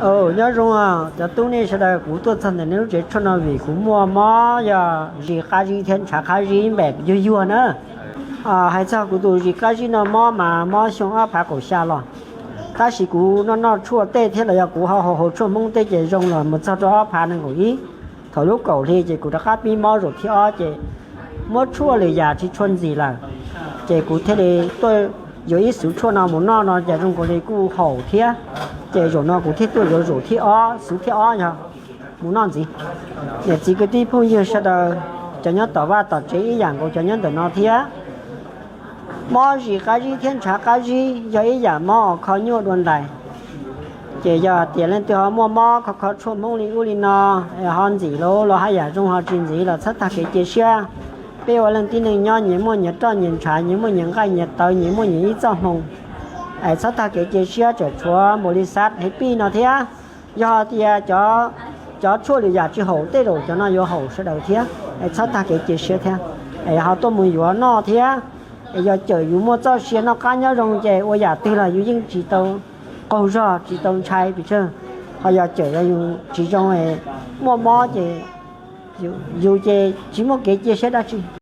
Nyob zoo cov tub nej sawv daws, kuv tuaj txog ntawm nej lub tsev tshuaj no vim kuv muaj mob yog zis qab zib thiab ntshav qab zib npem yuag yuag na. Hais txog kuv tus zis qab zib no mob mas mob xyoo ob phav kaum xya los, tab sis kuv noj noj tshuaj tej thiab los yog kuv haus haus tshuaj Hmoob tej ces zoo los mus txog rau ob phav nees nkaum ib. Thaum lub kaum hli ces kuv rov qab pib mob zaum thib ob ces muab tshuaj lwm yam tsis tshua ntxim lawm, ces kuv thiaj li tuaj yuav ib xuv tshuaj no mus noj no ces zoo nkaus li kuj haum thiab. Ces zaum no kuv thiaj tuaj yuav zaum thib ob, xuv thib ob yog mus noj ntxiv. Niam txiv kwv tij phooj ywg sawv daws, cov nyob tom vaj tom tsev ib yam nkaus cov nyob ntawm no thiab. Mob zis qab zib thiab ntshav qab zib yog ib yam mob kho nyuaj dua ntais. Ces yog tias leej twg ho muaj mob kho kho tshuaj Hmoob li ub li no, ho ntxim los los haj yam zoo, ho tsis ntxim los txhob tag kev cia siab. Peb ua leej tib neeg nyob nyias muaj nyias roj nyias ntshav, nyias muaj nyias nqaij nyias tawv, nyias muaj nyias ib txoj hmoo. Es txhob tag kev cia siab, tseem tshuav npaum li xav hev pij no thiab. Yog tias cov tshuaj lwm yam tsis haum tej zaum cov no yuav haum sawv daws thiab, es txhob tag kev cia siab thiab. Es ho tuaj mus yuav noj thiab. Es yog cawm yus muaj txoj sia noj qab nyob zoo ces ua yam twg los yus yeej tsis tau qaug zog, tsis tau ntshai pes tsawg. Ho yog cawm yus tsis zoo, muaj mob ces yus ces tsis muaj kev cia siab dab tsi.